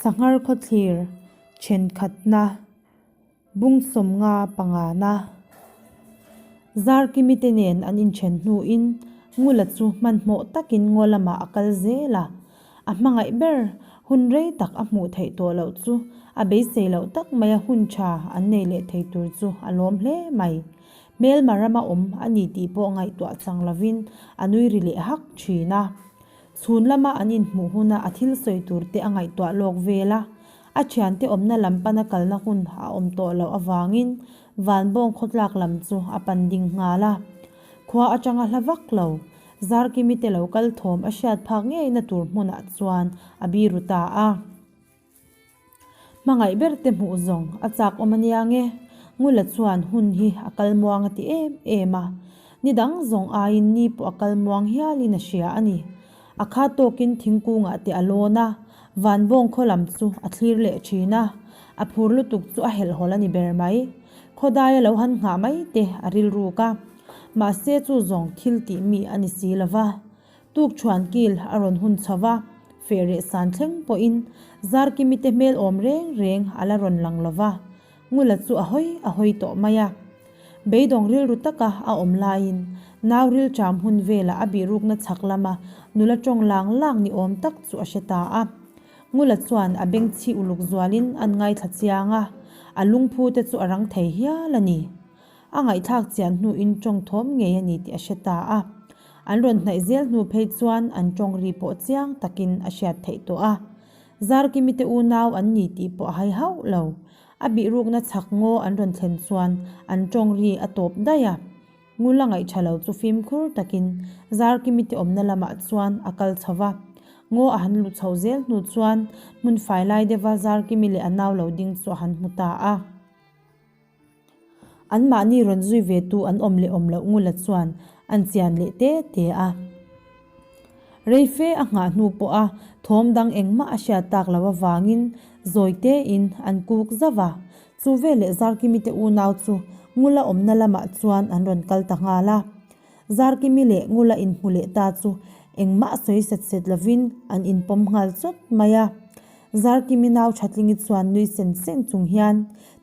Sanghar khawthlir thenkhatna bung 50 pangana Zarkimi te nen an inthen hnuin Ngula chu hmanhmawh takin ngaw lamah a kal zel a. A hmangaih ber hun rei tak a hmuh theih tawh loh chu a beisei loh tak maia hun tha an nei leh thei tur chu a lawm hle mai. Hmelma rama awm a ni tih pawh ngaihtuah chang lovin a nui ri leh hak thin a. Chhun lama an inhmuh huna a thil sawi tur te a ngaihtuah lawk vel a, a thiante awmna lam pana kalna hun a awm tawh loh avangin Vanbawng khawtlak lam chu a pan ding nghal a. Khua atanga hla vak lo, Zarkimi te lo kal thawm a hriat phak ngeina tur hmunah chuan a biru ta a. Hmangaih ber te hmuh zawng a chak awm a nia nge? Ngula chuan hun hi a kal muang a ti em em a. Ni dang zawng aiin ni pawh a kal muang hialin a hria a ni. A kha tawkin thingkungah te a lawn a, vanbawng khaw lam chu a thlir leh thin a. A phur lutuk chu a helhhawlh a ni ber mai. Khawdaia lo han nghah mai te a rilruk a. Mahse chu zawng thil tih mi a ni si lova. Tuk chhuan kil a rawn hun chho va, feh reh san thleng pawhin Zarkimi te hmel awm reng reng a la rawn lang lo va, Ngula chu a hawi a hawi tawh mai a. Beidawng rilru taka a awm laiin nau rilṭam hun vela a bihrukna chhak lama nula ṭawng lang lang ni awm tak chu a hre ta a. Ngula chuan a beng chhi uluk zualin an ngaithla chiang a, a lungphu te chu a rang thei hial a ni. A ngaihthlak chian hnuin tawng thawm ngei a ni tih a hre ta a. An rawn hnaih zel hnu phei chuan an tawng ri pawh chiang takin a hriat theih tawh a. Zarkimi te unau an ni tih pawh a hai hauh lo. A bihrukna chhak ngaw an rawn thlen chuan an tawng ri a tawp daih a. Ngula ngaihṭha lo chu fimkhur takin Zarkimi te awmna lamah chuan a kal chho va. Ngaw a han lu chho zel hnu chuan hmun fai lai deuha Zarkimi leh a nau lo ding chu a han hmu ta a. Anmahni rawn zui ve tu an awm leh awm loh Ngula chuan an chian leh te te a. Reife a nghah hnu pawh a thawm dang engmah a hriat tak loh avangin zawi tein an kuk zauh a. Chu veleh Zarkimi te unau chu Ngula awmna lamah chuan an rawn kal ta nghal a. Zarkimi leh Ngula inhmu leh ta chu engmah sawi set set lovin an inpawm nghal chawt mai a. Zarkimi nau Thatlingi chuan nui sen sen chung hian,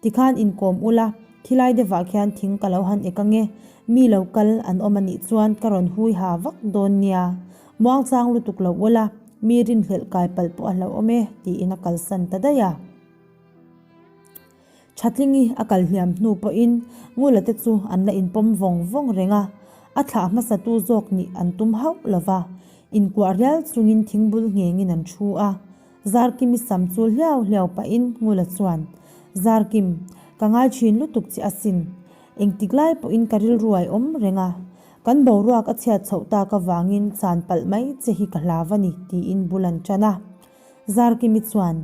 Tikhan inkawm ula, thilai deuhah khian thing ka lo han ek ange, mi lo kal an awm anih chuan ka rawn hui ha vak dawn nia. Muangchang lutuk lo ula, mi rinhlelh kai palh pawh a hlauhawm e, tiin a kalsan ta daih a. Thatlingi a kal hliam hnu pawhin Ngula te chu an la inpawm vawng vawng reng a, a thlah hmasatu zawk nih an tum hauh lo va, inkuah rial chungin thingbul nghengin an thu a. Zarkimi sam chu hliau hliau pahin Ngula chuan, Zarkim, ka ngai thin lutuk che asin. Engtik lai pawhin ka rilruai awm reng a, kan boruak a chhiat chhoh tak avangin chan palh mai che hi ka hlau a ni, tiin bul an tan a. Zarkimi chuan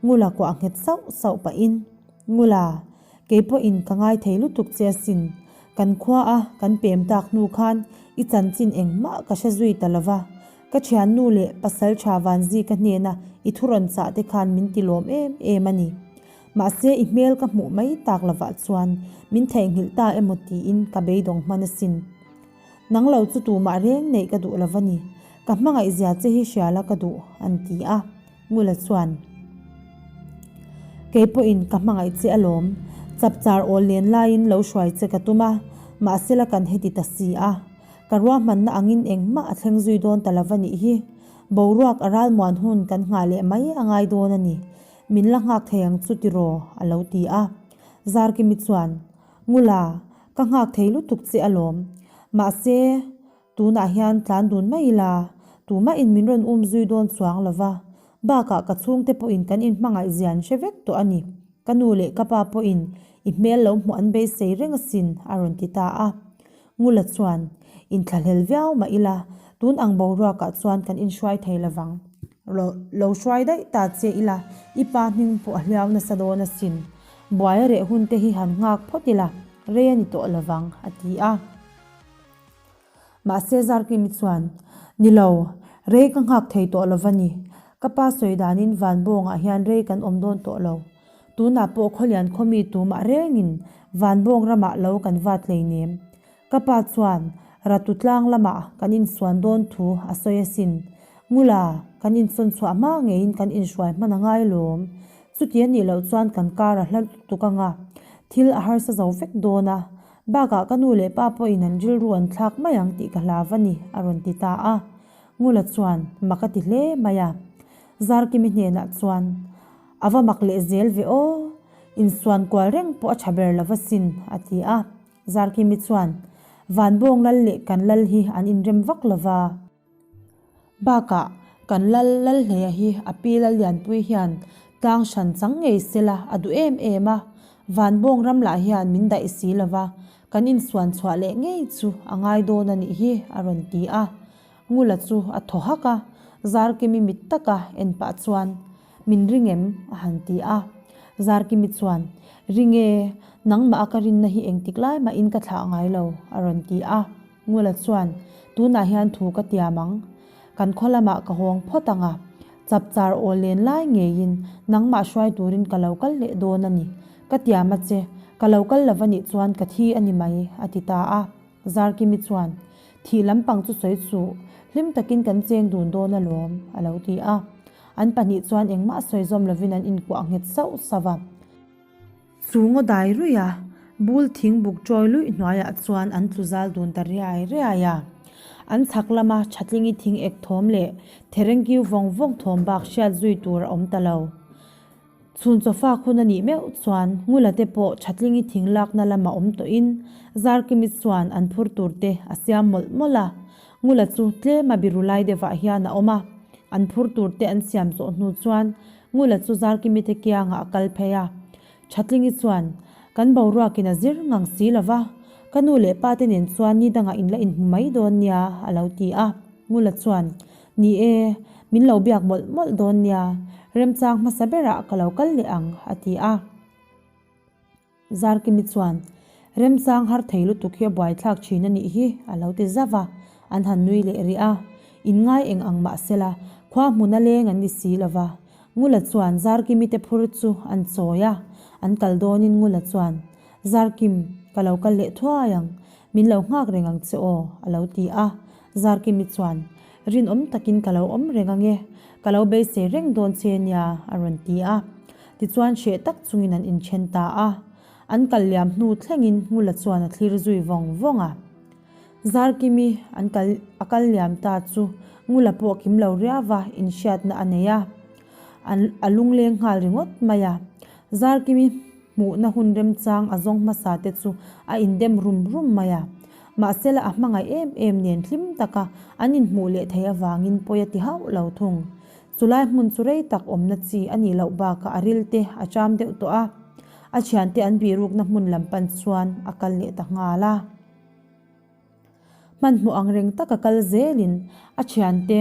Ngula kuah nghet sauh sauh pahin, Ngula, kei pawhin ka ngai thei lutuk che asin. Kan khua a kan pem tak hnu khan i chanchin engmah ka hre zui ta lova. Ka thiannu leh pasal tha Vanzi ka hnena i thu rawn chah te khan min ti lawm em em a ni. Mahse i hmel ka hmuh mai tak lovah chuan min theihnghilh ta emaw tiin ka beidawng hman asin. Nang lo chu tumah reng neih ka duh lo va ni. Ka hmangaih zia che hi hria la ka duh, an ti a. Ngula chuan, Kei pawhin ka hmangaih che alawm. Chapchar awl len laiin lo hruai che ka tum a, mahsela kan heti ta si a. Ka ruahmanna angin engmah a thleng zui dawn ta lo va nih hi. Boruak a ralmuan hun kan nghah leh mai a ngai dawn a ni. Min la nghak thei ang chu tiraw? a lo ti a. Zarkimi chuan, Ngula, ka nghak thei lutuk che alawm. Mahse, tunah hian tlan dun mai ila, tumahin min rawn um zui dawn chuang lo va. Bakah ka chhungte pawhin kan inhmangaih zia an hre vek tawh a ni. Ka nu leh ka pa pawhin i hmel lo hmuh an beisei reng asin, a rawn ti ta a. Ngula chuan, Inthlahlel viau mah ila, tun ang boruakah chuan kan inhruai thei lovang. Lo hruai daih ta che ila, i pa hming pawh a hliau nasa dawn asin. Buai a reh hun te hi han nghak phawt ila, rei a ni tawh lovang, a ti a. Mahse Zarkimi chuan, Ni lo, rei ka nghak thei tawh lo va ni. Ka pa sawi danin Vanbawngah hian rei kan awm dawn tawh lo. Tunah pawh Khawlian khawmi tumah rengin Vanbawng ramah lo kan vat hleinem. Ka pa chuan Ratu tlang lamah kan insuan dawn thu a sawi asin. Ngula, kan insawn chhuah hma ngeiin kan inhruai hman a ngai lawm. Chuti a nih loh chuan kan kar a hla lutuk anga thil a harsa zo vek dawn a. Bakah ka nu leh pa pawhin an rilru an thlak mai ang tih ka hlau a ni, a rawn ti ta a. Ngula chuan mak a ti hle mai a. Zarkimi hnenah chuan, A va mak leh zel ve aw, insuan kual reng pawh a tha ber lo va sin, a ti a. Zarkimi chuan, Vanbawng lal leh kan lal hi an inrem vak lo va. Bakah, kan lal Lalhleia hi a pi Lallianpui hian tlang hran chang ngei sela a duh em em a, Vanbawng ram lah hian min daih si lo va, kan insuan chhuah leh ngei chu a ngai dawn a nih hi, a rawn ti a. Ngula chu a thaw hak a, Zarkimi mit taka en pah chuan, Min ring em? a han ti a. Zarkimi chuan, Ring e, nangmah a ka rinna hi engtik lai mahin ka thlah ngai lo, a rawn ti a. Ngula chuan, Tunah hian thu ka tiam ang. Kan khaw lamah ka hawng phawt ang a. Chapchar aw len lai ngeiin nangmah hruai turin ka lo kal leh dawn a ni. Ka tiam a che, ka lo kal lo va nih chuan ka thi a ni mai, a ti ta a. Zarkimi chuan, Thih lampang chu sawi suh, hlim takin kan cheng dun dawn alawm, a lo ti a. An pahnih chuan engmah sawi zawm lovin an inkuah nghet sauh sauh a. Chu ngaw dai ruih a, bul thing buk chawi luih hnuaiah chuan an tlu zal dun ta riai riai a. An chhak lama Thatlingi thing ek thawm leh therengkiu vawng vawng thawm bak hriat zui tur a awm ta lo. Chhun chawfak hun a nih meuh chuan Ngula te pawh Thatlingi thing lakna lama awm tawhin Zarkimi chuan an phur tur te a siam mawlh mawlh a. Ngula chu tlema biru lai deuhah hian a awm a. An phur tur te an siam zawh hnu chuan Ngula chu Zarkimi te kiangah a kal phei a. Thatlingi chuan, Kan boruakin a zir ngang si lo va, ka nu leh pa te nen chuan ni dangah in la inhmu mai dawn nia, a lo ti a. Ngula chuan, Ni e, min lo biak mawlh mawlh dawn nia, remchang hmasa berah ka lo kal leh ang, a ti a. Zarkimi chuan, Remchang har thei lutuk hi a buaithlak thin a nih hi, a lo ti zauh a, an han nui leh rih a. Inngai eng ang mah sela, khua hmuna leng an ni si lo va. Ngula chuan Zarkimi te phur chu an chawi a, an kal dawnin Ngula chuan, Zarkim, ka lo kal leh thuai ang, min lo nghak reng ang che aw, a lo ti a. Zarkimi chuan, Rinawm takin ka lo awm reng ange, ka lo beisei reng dawn che nia, a rawn ti a. Tichuan hreh tak chungin an inthen ta a. An kal liam hnu thlengin Ngula chuan a thlir zui vawng vawng a. Zarkimi an kal a kal liam ta chu Ngula pawh kim lo riava inhriatna a nei a. An a lungleng nghal ringawt mai a. Zarkimi hmuhna hun remchang a zawng hmasa te chu a indem rum rum mai a. Mahsela a hmangaih em em nen hlim taka an inhmuh leh theih avangin pawi a ti hauh lo thung. Chulai hmun chu rei tak awmna chi a nih loh bakah a ril te a cham deuh tawh a, a thiante an bihrukna hmun lam pan chuan a kal leh ta nghal a. Hmanhmawh ang reng taka kal zelin a thiante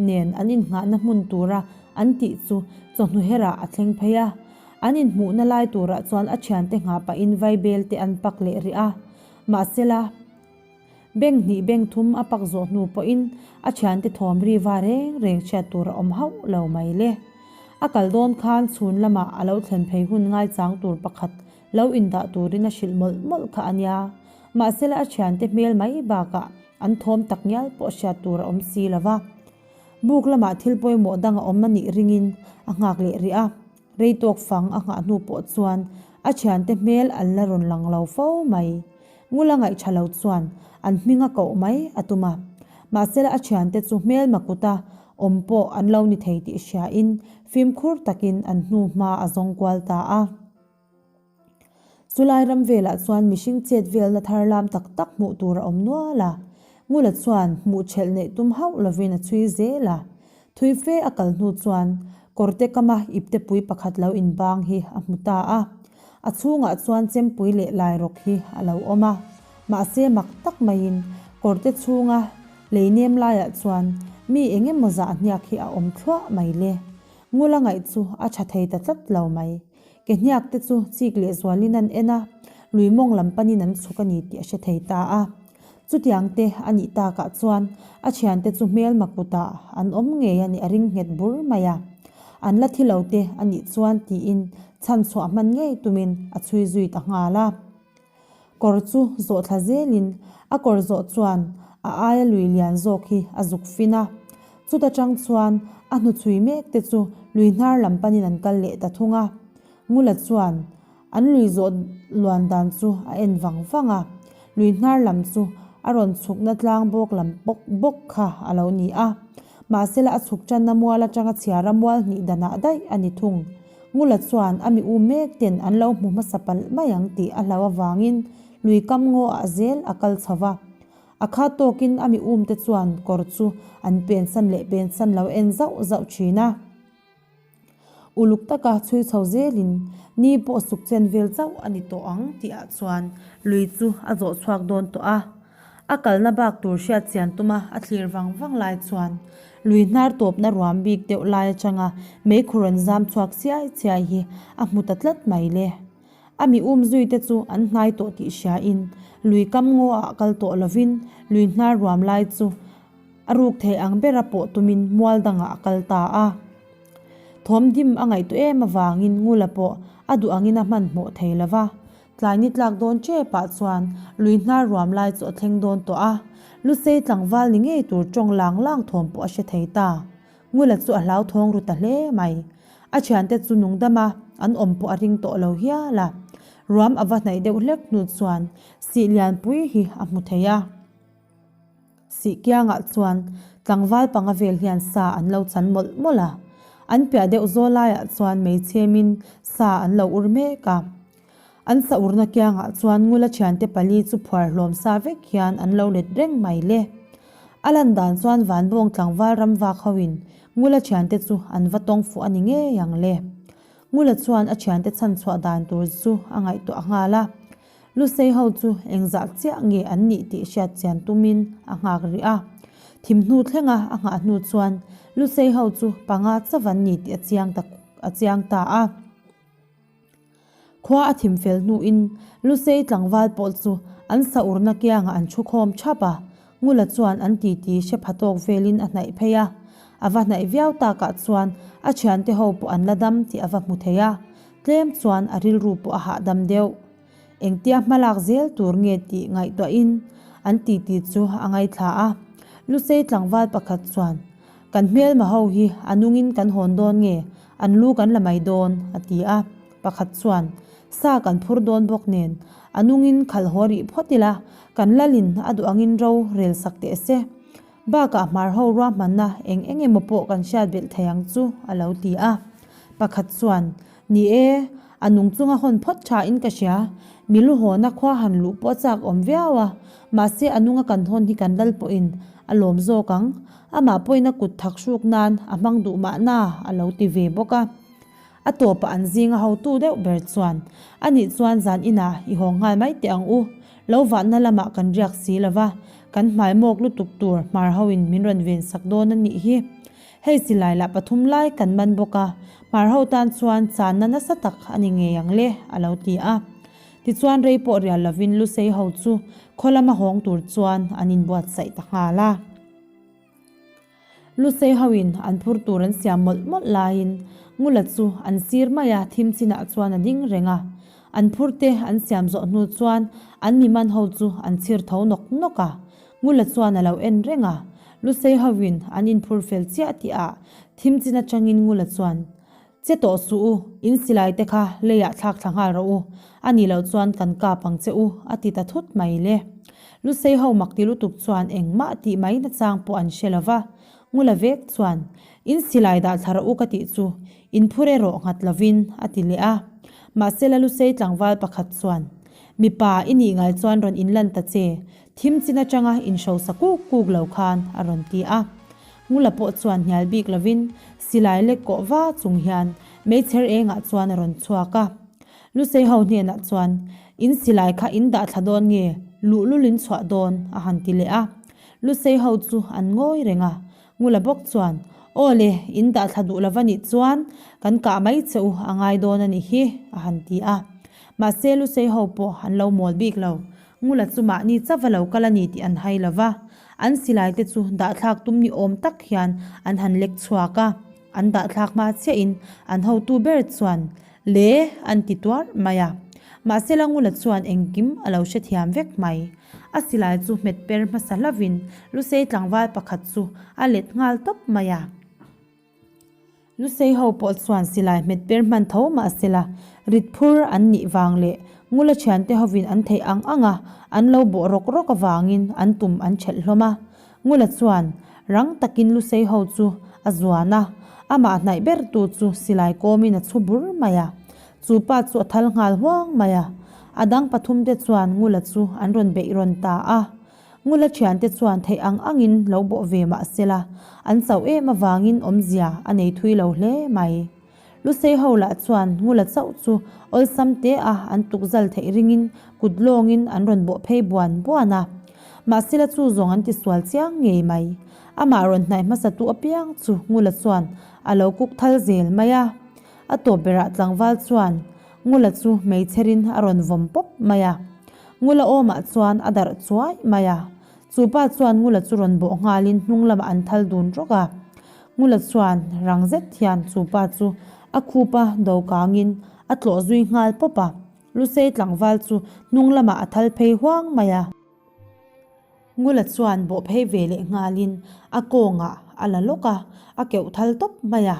nen an innghahna hmun tura an tih chu chawhnu herah a thleng phei a. An inhmuhna lai turah chuan a thiante nghah pahin vaibel te an pak leh rih a. Mahsela, beng hnih beng thum a pak zawh hnu pawhin a thiante thawm ri va reng reng chhiat tur a awm hauh lo mai le. A kal dawn khan chhun lamah a lo thlen phei hun ngaichang tur pakhat lo indah turin a hrilh mawlh mawlh kha a nia. Mahsela a thiante hmel mai bakah an thawm tak ngial pawh hriat tur a awm si lo va. Buk lamah thil pawimawh dang a awm a nih ringin a nghak leh rih a. Rei tawk fang a nghah hnu pawh chuan a thiante hmel an la rawn lang lo fo mai. Ngula ngaih tha lo chuan an hming a koh mai a tum a. Mahsela a thiante chu hmelma kuta awm pawh an lo ni thei tih hriain fimkhur takin an hnu hma a zawng kual ta a. Chulai ram velah chuan mihring chet velna thar lam tak tak hmuh tur a awm nual a. Ngula chuan hmuh ṭhelh neih tum hauh lovin a chhui zel a. Thui fe a kal hnu chuan kawrte kama iptepui pakhat lo inbang hi a hmu ta a. A chhungah chuan chempui leh lairawk hi a lo awm a. Mahse mak tak maiin kawrte chhunga lei nem laiah chuan mi eng emaw zah hniak hi a awm thluah mai le. Ngula ngaih chu a ṭha thei ta tlat lo mai. Ke hniak te chu chik leh zualin an en a, lui mawng lam panin an chhuk a ni tih a hre thei ta a. Chutiang te a nih takah chuan a thiante chu hmelma kutah an awm ngei a nih a ring nghet bur mai a. An la thi lo te a nih chuan tiin chhan chhuah hman ngei tumin a chhui zui ta nghal a. Kawr chu zawh thla zelin a kawr zawh chuan a aia lui lian zawk hi a zuk fin a. Chuta tang chuan a hnuchhui mek te chu lui hnar lam panin an kal leh ta thung a. Ngula chuan an lui zawh luan dan chu a en vang vang a. Lui hnar lam chu a rawn chhukna tlang bawk lam bawk bawk kha a lo ni a. Mahsela a chhuk tanna mual atanga chhiara mual hnih danah daih a ni thung. Ngula chuan a mi u mek ten an lo hmu hmasa palh mai ang tih a hlauh avangin lui kam ngaw ah zel a kal chho va. A kha tawkin a mi um te chuan kawr chu an pensan leh pensan lo en zauh zauh thin a. Uluk taka chhui chho zelin ni pawh suk chen vel chauh a ni tawh ang tih ah chuan lui chu a zawh chhuak dawn tawh a. A kalna bak tur hriat chian tuma a thlir vang vang lai chuan lui hnar tawpna ruam bik deuh lai atanga meikhu rawn zam chhuak chiai chiai hi a hmu ta tlat mai le. A mi um zui te chu an hnai tawh tih hriain lui kam ngaw ah kal tawh lovin lui hnar ruam lai chu a ruk thei ang bera pawh tumin mual dangah a kal ta a. Thawm dim a ngaihtuah em avangin Ngula pawh a duh angin a hmanhmawh thei lova. Tlai ni tlak dawn ṭepah chuan lui hnar ruam lai chu a thleng dawn tawh a, Lusei tlangval ni ngei tur ṭawng lang lang thawm pawh a hre thei ta. Ngula chu a hlauthawng ru ta hle mai. A ṭhiante chu nungdam a, an awm pawh a ring tawh lo hial a. Ruam a va hnaih deuh hlek hnu chuan sih lianpui hi a hmu thei a. Sih kiangah chuan tlangval panga vel hian sa an lo chan mawlh mawlh a, an piah deuh zawl laiah chuan meichhemin sa an lo ur mek a. An sa urna kiangah chuan Ngula thiante pali chu phuar hlawm sa vek hian an lo let reng mai le. A lan dan chuan Vanbawng tlangval ram vak hoin Ngula thiante chu an va tawng fuh a ni ngei ang le. Ngula chuan a thiante chhan chhuah dan tur chu a ngaihtuah nghal a. Lusei ho chu engzah chiah nge an nih tih hriat chian tumin a nghak rih a. Thim hnu thlenga a nghah hnu chuan Lusei ho chu panga chauh an ni tih a chiang ta a chiang ta a. Khua a thim fel hnuin Lusei tlangval pawh chu an sa urna kiangah an thu khawm thap a. Ngula chuan an titi hre pha tawk velin a hnaih phei a. A va hnaih viau takah chuan a thiante ho pawh an la dam tih a va hmu thei a. Tlem chuan a rilru pawh a hahdam deuh. Engtia hmalak zel tur nge tih ngaihtuahin an titi chu a ngaithla a. Lusei tlangval pakhat chuan, Kan hmelma ho hi a nungin kan hawn dawn nge, an lu kan la mai dawn? a ti a. Pakhat chuan, Sa kan phur dawn bawk nen, a nungin khalh haw rih phawt ila, kan lalin a duh angin ro rel sak teh se. Bakah hmar ho ruahmanna eng eng emaw pawh kan hriat belh thei ang chu, a lo ti a. Pakhat chuan, Ni e, a nung chunga hawn phawt tha in ka hria. Mi lu hawna khua han luh pawh a chak awm viau a, mahse a nunga kan hawn hi kan lal pawhin a lawm zawk ang. Amah pawhin a kut thak hruk nan a hmang duh mahna, a lo ti ve bawk a. A tawpah an zinga hotu deuh ber chuan, A nih chuan zan inah i haw nghal mai teh ang u. Lo vahna lamah kan riak si lo va, kan hmai mawk lutuk tur hmar hoin min rawn ven sak dawn a nih hi. Hei silai lah pathum lai kan man bawk a, hmar ho tan chuan channa nasa tak a ni ngei ang le, a lo ti a. Tichuan rei pawh rial lovin Lusei ho chu khaw lama hawng tur chuan an inbuatsaih ta nghal a. Lusei hoin an phur tur an siam mawlh mawlh laiin Ngula chu an sir mai a, thim chinah chuan a ding reng a. An phur te an siam zawh hnu chuan an mi man ho chu an chhir tho nawk nawk a. Ngula chuan a lo en reng a, Lusei hoin an inphur fel chiah tih ah thim chin atangin Ngula chuan, Che tawh suh u, in silai te kha leiah thlak thla nghal rawh u, a nih loh chuan kan kap ang che u, a ti ta thut mai le. Lusei ho mak ti lutuk chuan engmah tih mai nachang pawh an hre lo va, Ngula vek chuan, In silai dah thla rawh u ka tih chu, in phur erawh nghat lovin, a ti leh a. Mahse la Lusei tlangval pakhat chuan, Mipa i nih ngai chuan rawn inlan ta che, thim chin atanga inhrosa kuk kuk lo khan, a rawn ti a. Ngula pawh chuan hnial bik lovin silai lek kawh va chung hian meichher engah chuan a rawn chhuak a. Lusei ho hnenah chuan, In silai kha in dah thla dawn nge, luhlul in chhuah dawn? a han ti leh a. Lusei ho chu an ngawi reng a. Ngula bawk chuan, Aw le, in dah thla duh lova nih chuan kan kah mai che u a ngai dawn a nih hi, a han ti a. Mahse Lusei ho pawh an lo mawl bik lo. Ngula chu mahni chauh a lo kal a ni tih an hai lo va, an silai te chu dahthlak tum ni awm tak hian an han lek chhuak a, an dahthlak hma chiahin an hotu ber chuan Le! an ti tuar mai a. Mahsela Ngula chuan engkim a lo hrethiam vek mai. A silai chu hmet per hmasa hlavin Lusei tlangval pakhat chu a let nghal tawp mai a. Lusei ho pawh chuan silai hmet per hman tho mah sela, rit phur an nih vang leh Ngula thiante hovin an theih ang ang a, an lo bawh rawk rawk avangin an tum an thelh hlawm a. Ngula chuan rang takin Lusei ho chu a zuan a, amah hnaih bertu chu silai kawmin a chhu bur mai a. Chu pa chu a thal nghal huang mai a, a dang pathumte chuan Ngula chu an rawn beih rawn ta a. Ngula thiante chuan theih ang angin lo bawh ve mah sela, an chauh em avangin awmzia a nei thui lo hle mai. Lusei ho lah chuan Ngula chauh chu awlsam te a an tukzal theih ringin kut lawngin an rawn bawh phei buan buan a. Mahsela chu zawng an tisual chiang ngei mai. Amah rawn hnaih hmasatu apiang chu Ngula chuan a lo kuk thal zel mai a. A tawp berah tlangval chuan Ngula chu hmeichherin a rawn vawm pawp mai a. Ngula awmah chuan a darh chuai mai a. Chu pa chuan Ngula chu rawn bawh nghalin hnung lamah an thal dun rawk a. Ngula chuan rang zet hian chu pa chu a khupa do kangin a tlawh zui nghal pawp a. Lusei tlangval chu hnung lamah a thal phei huang mai a. Ngula chuan bawh phei ve leh nghalin a kawngah a la lawk a, a keuh thal tawp mai a.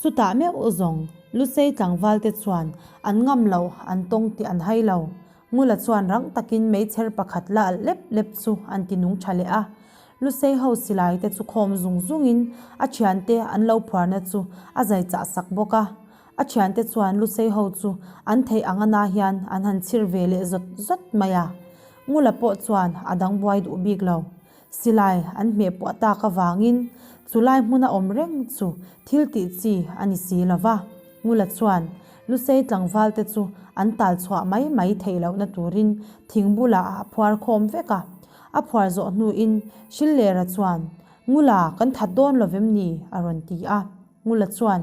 Chutah meuh zawng Lusei tlangval te chuan an ngam lo, an tawng tih an hai lo. Ngula chuan rang takin meichher pakhat la alh lep lep chu an ti nung tha leh a. Lusei ho silai te chu khawm zung zungin a thiante an lo phuarna chu a zai chah sak bawk a. A thiante chuan Lusei ho chu an theih ang ana hian an han chhir ve leh zawt zawt mai a. Ngula pawh chuan a dang buai duh bik lo. Silai an hmeh puah tak avangin chulai hmuna awm reng chu thil tih chi a ni si lo va. Ngula chuan Lusei tlangvalte chu an tal chhuah mai mai theih lohna turin thing bulah a phuar khawm vek a. A phuar zawh hnuin Hrilhlera chuan, Ngula, kan that dawn lo vem ni? a rawn ti a. Ngula chuan,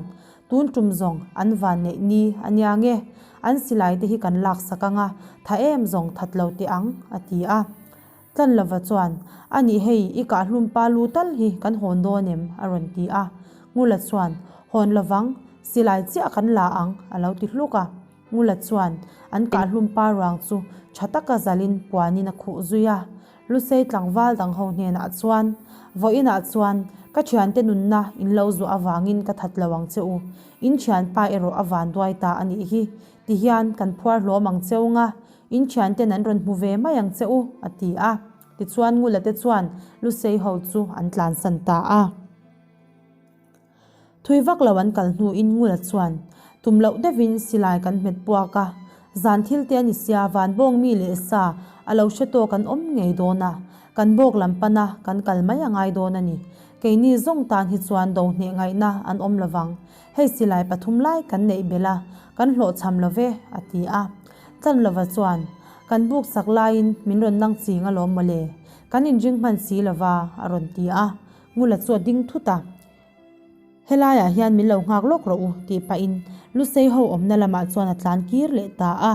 Tun tum zawng an van neih ni a nia nge? An silai te hi kan lak sak ang a, tha em zawng that lo teh ang, a ti a. Tlanlova chuan, A nih hei, i kahhlum pa lu tal hi kan hawn dawn em? a rawn ti a. Ngula chuan, Hawn lovang, silai chiah kan la ang, a lo ti hluk a. Ngula chuan an kahhlum pa ruang chu tha taka zalin puanin a khuh zui a. Lusei tlangval dang ho hnenah chuan, Vawiinah chuan ka thiante nunna in lo zuah avangin ka that lo ang che u. In thianpa erawh a vanduai ta a nih hi. Tihian kan phuar hlawm ang cheu nga, in thianten an rawn hmu ve mai ang che u, a ti a. Tichuan Ngula te chuan Lusei ho chu an tlansan ta a. Thui vak lo an kal hnuin Ngula chuan, Tum loh deuhin silai kan hmet puak a, zan thil te a ni sia van bawng mi leh sa a lo hre tawk an awm ngei dawn a, kan bawk lam pana kan kal mai a ngai dawn a ni. Keini zawng tan hi chuan do hneh ngaihna an awm lovang, hei silai pathum lai kan neih belh a, kan hlawhchham lo ve, a ti a. Tlanlova chuan, Kan buk sak laiin min rawn nang ching alawm mawle, kan inring hman si lova, a rawn ti a. Ngula chu a ding thut a, Helaiah hian min lo nghak lawk rawh u, tih pahin Lusei ho awmna lamah chuan a tlan kir leh ta a.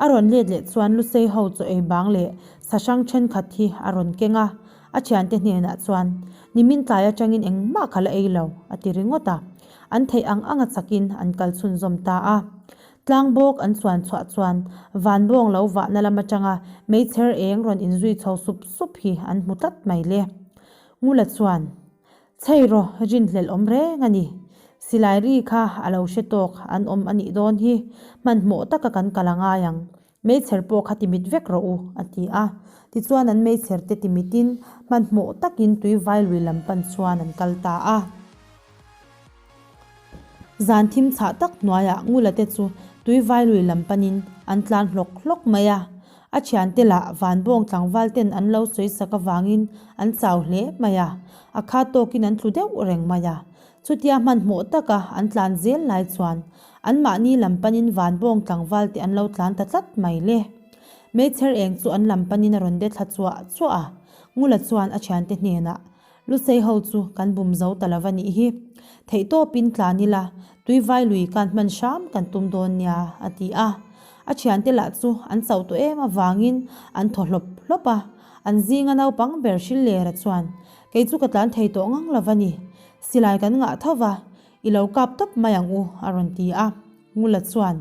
A rawn let leh chuan Lusei ho chaw ei bang leh sa hrang thenkhat hi a rawn keng a, a thiante hnenah chuan, Nimin tlai atangin engmah kha la ei lo, a ti ringawt a. An theih ang anga chakin an kal chhunzawm ta a. Tlang bawk an chuan chhuah chuan van bawng lo vahna lam atanga meichher eng rawn inzui chho sup sup hi an hmu tlat mai le. Ngula chuan, Chhei rawh, rinhlelh awm reng a ni. Silai ri kha a lo hre tawk an awm a nih dawn hi, hmanhmawh taka kan kal a ngai ang. Meichher pawh kha timit vek rawh u, a ti a. Tichuan an meichher te timitin hmanhmawh takin tuivai lui lam pan chuan an kal ta a. Zan thim chhah tak hnuaiah Ngula te chu tuivai lui lam panin an tlan hlawk hlawk mai a. A thiante lah Vanbawng tlangval ten an lo sawi sak avangin an chau hle mai a, a kha tawkin an tlu deuh reng mai a. Chutia hmanhmawh taka an tlan zel lai chuan anmahni lam panin Vanbawng tlangval te an lo tlan ta tlat mai le. Meichher eng chu an lam panin a rawn de thla chuah chuah a. Ngula chuan a thiante hnenah Lusei ho chu kan bum zo ta lova nih hi. Theihtawpin tlan ila, tuivai lui kan hman hram kan tum dawn nia, a ti a. A thiante lah chu an chauh tawh em avangin an thaw hlawp hlawp a. An zinga naupang ber Hrilhlera chuan, Kei chu ka tlan thei tawh ngang lova ni. Silai kan ngah tho va, i lo kap tawp mai ang u, a rawn ti a. Ngula chuan,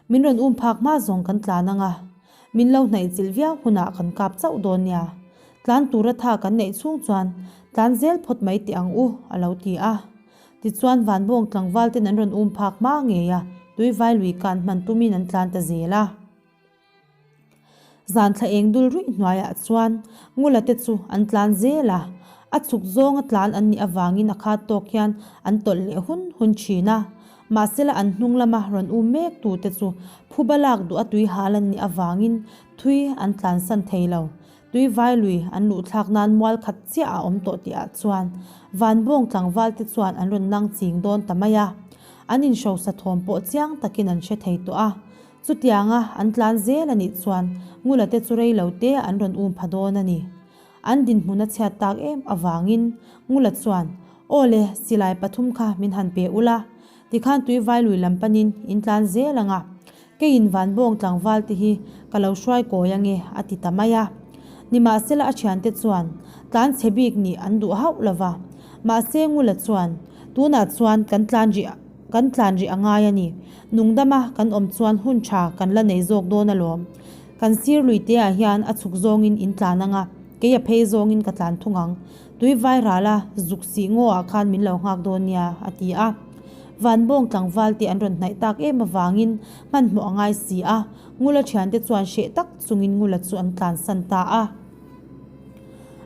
Min rawn um phak hma zawng kan tlan ang a. Min lo hnaih chilh viau hunah kan kap chauh dawn nia. Tlan tura tha kan neih chhung chuan tlan zel phawt mai teh ang u, a lo ti a. Tichuan Vanbawng tlangval ten an rawn um phak hma ngei a, Tuivai lui kan hman tumin an tlan ta zel a. Zan thla eng dul ruih hnuaiah chuan Ngula te chu an tlan zel a, a chhuk zawnga tlan an nih avangin a khat tawk hian an tawlh leh hun hun thin a. Mahsela an hnung lama rawn um mek tute chu phuba lak duh a tui hal an nih avangin thui an tlansan thei lo. Tui vai lui an luh thlak nan mual khat chiah a awm tawh tihah chuan Vanbawng tlangval te chuan an rawn nang ching dawn ta mai a. An inhrosa thawm pawh chiang takin an hre thei tawh a. Chutianga an tlan zel a nih chuan Ngula te chu rei lo te an rawn um pha dawn a ni. An dinhmun a chhiat tak em avangin Ngula chuan, Aw le, silai pathum kha min han pe ula, tikhan Tuivai lui lam panin in tlan zel ang a, keiin Vanbawng tlangval te hi ka lo hruai kawi ange a ti ta mai a. Nimahsela a thiante chuan tlan chhe bik nih an duh hauh lova, mahse Ngula chuan, Tunah chuan kan tlan rih Kan tlan rih a ngai a ni. Nungdama kan awm chuan hun tha kan la nei zawk dawn alawm. Kan sir lui te ah hian a chhuk zawngin in tlan ang a, kei a phei zawngin ka tlan thung ang. Tui vai ral a, zuk sih ngaw ah khan min lo nghak dawn nia, a ti a. Vanbawng tlangval te an rawn hnaih tak em avangin hmanhmawh a ngai si a, Ngula thiante chuan hreh tak chungin Ngula chu an tlansan ta a.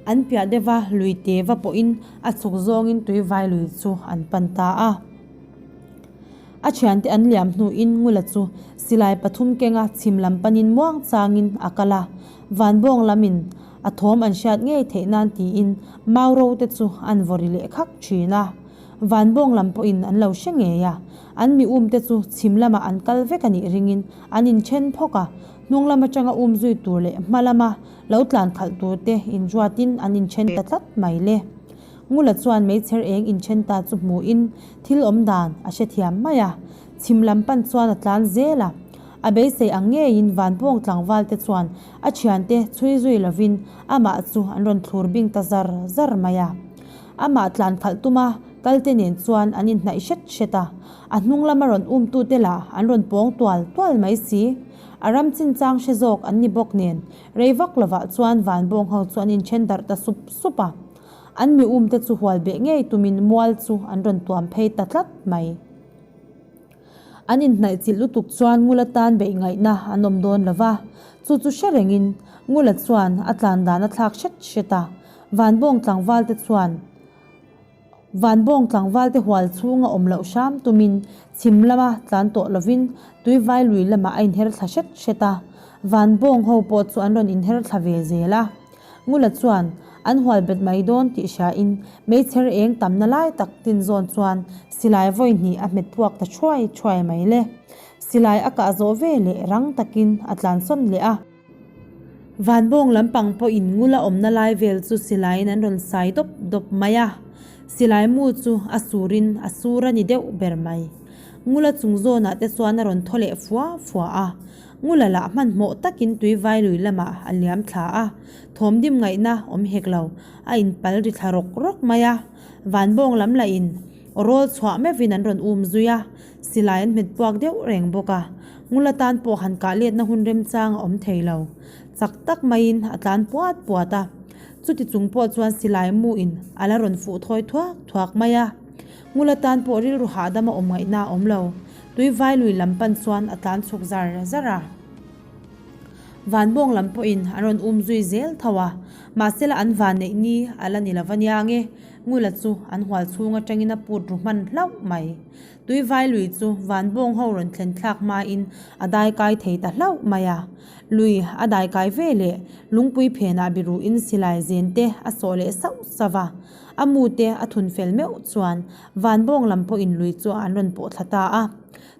An piah deuh a, lui te va pawhin a chhuk zawngin tui vai lui chu an pan ta a. A thiante an liam hnuin Ngula chu silai pathum kenga chhim lam panin muang changin a kal a, Vanbawng lamin a thawm an hriat ngei theih nan tiin mau ro te chu an vaw ri leh khak thin a. Vanbawng lam pawhin an lo hre ngei a, an mi um te chu chhim lamah an kal vek a nih ringin an inthen phawk a, hnung lam atanga um zui tur leh hma lama Lo tlan khalh tur te inruatin an inthen ta tlat mai le. Ngula chuan meichher eng inthen ta chu hmuhin thil awm dan a hrethiam mai a. Chhim lam pan chuan a tlan zel a. A beisei ang ngeiin Vanpawng tlangval te chuan a thiante chhui zui lovin amah chu an rawn thlur bing ta zar zar mai a. Amah tlan khalh tuma kalte nen chuan an inhnaih hret hret a. A hnung lama rawn umtute lah an rawn pawng tual tual mai si. A ram chinchang hre zawk an ni bawk nen, rei vak lovah chuan Vanbawng ho chu an inthen darh ta sup sup a. An mi umte chu hual beh ngei tumin mual chu an rawn tuam phei ta tlat mai. An inhnaih chilh lutuk chuan Ngula tan beih ngaihna an awm dawn lo va, chu chu hre rengin Ngula chuan a tlan dan a thlak hret hret a. Vanbawng tlangvalte chuan. Vanbawng tlangvalte hual chhunga awm loh hram tumin chhim lama tlan tawh lovin Tuivai lui lamah a inher thla hret hret a, Vanbawng ho pawh chu an rawn inher thla ve zel a. Ngula chuan an hual bet mai dawn tih hriain meichher eng tamna lai tak tin zawn chuan silai vawi hnih a hmet puak ta thuai thuai mai le. Silai a kah zawh ve leh rang takin a tlansawn leh a. Vanbawng lampang pawhin ngula awmna lai vel chu silaiin an rawn sai dawp dawp mai a, silai mu chu a surin a sur a ni deuh ber mai. Ngula chung zawnah te chuan a rawn thaw leh fua fua a, ngula lah hmanhmawh takin tuivai lui lamah a liam thla a, thawm dim ngaihna awm hek lo, a inpal ri thla rawk rawk mai a. Vanbawng lam lahin aw rawl chhuah meuhin an rawn um zui a, Silai an hmet puak deuh reng bawk a, Ngula tan pawh han kah letna hun remchang a awm thei lo. Chak tak maiin a tlan puat puat a, chuti chung pawh chuan silai mu in a la rawn fuh thawi thuak thuak mai a. Ngula tan pawh rilru hahdam a awm ngaihna a awm lo, Tuivai lui lam pan chuan a tlan chhuk zar zar a. Vanbawng lam pawhin an rawn um zui zel tho a, mahsela an van neih ni a la ni lo va nia nge, Ngula chu an hual chhung atangin a put ru hman hlauh mai. Tuivai lui chu Vanbawng ho rawn thlen thlak hmain a daikai thei ta hlauh mai a. Lui a daikai ve leh lungpui phenah biruhin silai zen te a sawh leh sauh sauh va. A mu te a thun fel meuh chuan Vanbawng lam pawhin lui chu an rawn pawh thla ta a.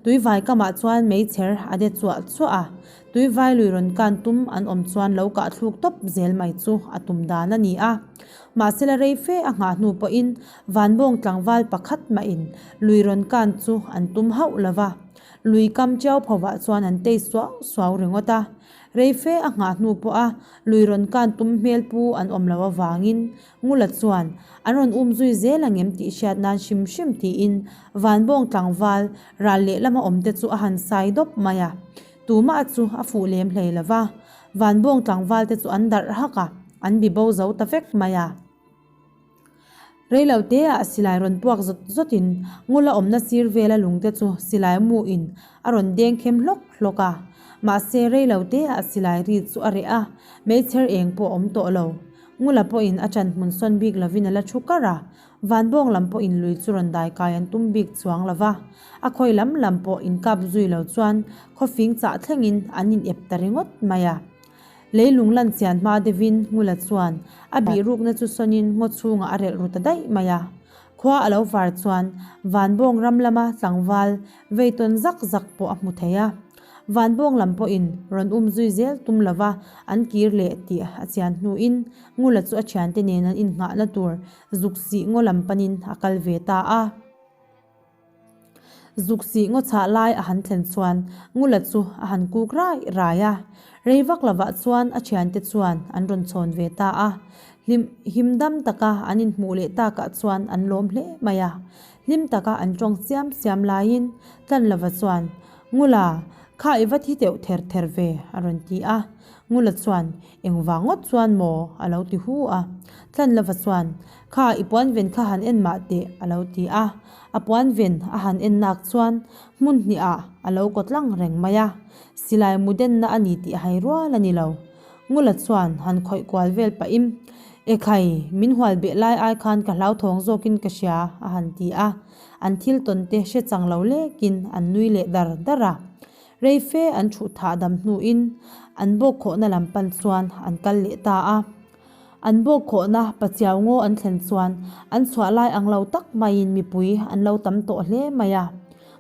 Tuivai kamah chuan meichher a de chuah chuah a. Tuivai lui rawn kan tum an awm chuan lo kah thluk tawp zel mai chu a tum dan a ni a. Mahsela rei fe a nghah hnu pawhin Vanbawng tlangval pakhat mahin lui rawn kan chu an tum hauh lo va, lui kam chiau phovah chuan an tei suau suau ringawt a. Rei fe a nghah hnu pawha lui rawn kan tum hmel pu an awm loh avangin Ngula chuan an rawn um zui zel ang em tih hriat nan hrim hrim tiin Vanbawng tlangval ral lehlam a awmte chu a han sai dawp mai a. Tumah chu a fuh lem hlei lo va. Vanbawng tlangval te chu an darh hak a, an bi bo zo ta vek mai a. Reilo te ah silai rawn puak zawt zawt in Ngula awmna sir vela lungte chu silai mu in a rawn deng khem hlawk hlawk a. Mahse reilo te ah silai ri chu a reh a, meichher eng pawh a awm tawh lo. Ngula pawhin a ṭan hmun sawn bik lovin a la thu kar a, Vanbawng lam pawhin lui chu rawn dai kai an tum bik chuang lo va, a khawi lam lam pawh inkap zui lo chuan khawfing chah thlengin an in ep ta ringawt mai a. Leilung lan chian hma deuhin Ngula chuan a bihrukna chu sawnin ngaw chhungah a relh ru ta daih mai a. Khua a lo var chuan Vanbawng ram lama tlangval vei tawn zak zak pawh a hmu thei a. Vanbawng lam pawhin rawn um zui zel tum lova an kir leh tih a chian hnuin Ngula chu a thiante nen an innghahna tur zuk sih ngaw lam panin a kal ve ta a. Zuk sih ngaw chhah lai a han thlen chuan Ngula chu a han kuk rai rai a. Rei vak lovah chuan a thiante chuan an rawn chhawn ve ta a. Hlim him dam taka an inhmuh leh takah chuan an lawm hle mai a. Hlim taka an tawng siam siam laiin Tlanlova chuan, Ngula, kha i va thi teuh ther ther ve, a rawn ti a. Ngula chuan, Engvang ngawt chuan maw? a lo ti hu a. Tlanlova chuan, Kha i puan ven kha han en mah teh, a lo ti a. A puan ven a han en nak chuan hmun hnihah a lo kaw tlang reng mai a. Silai mu denna a ni tih hai rual a ni lo. Ngula chuan han khawih kual vel pahin, Ekhai, min hual beh lai ai khan ka hlauthawng zawkin ka hria, a han ti a. An thil tawn te hre chang lo lekin an nui leh dar dar a. Rei fe an thuh thah dam hnuin an bawk khawhna lam pan chuan an kal leh ta a. An bawk khawhna Pachiau ngaw an thlen chuan an chhuah lai ang lo tak maiin mipui an lo tam tawh hle mai a.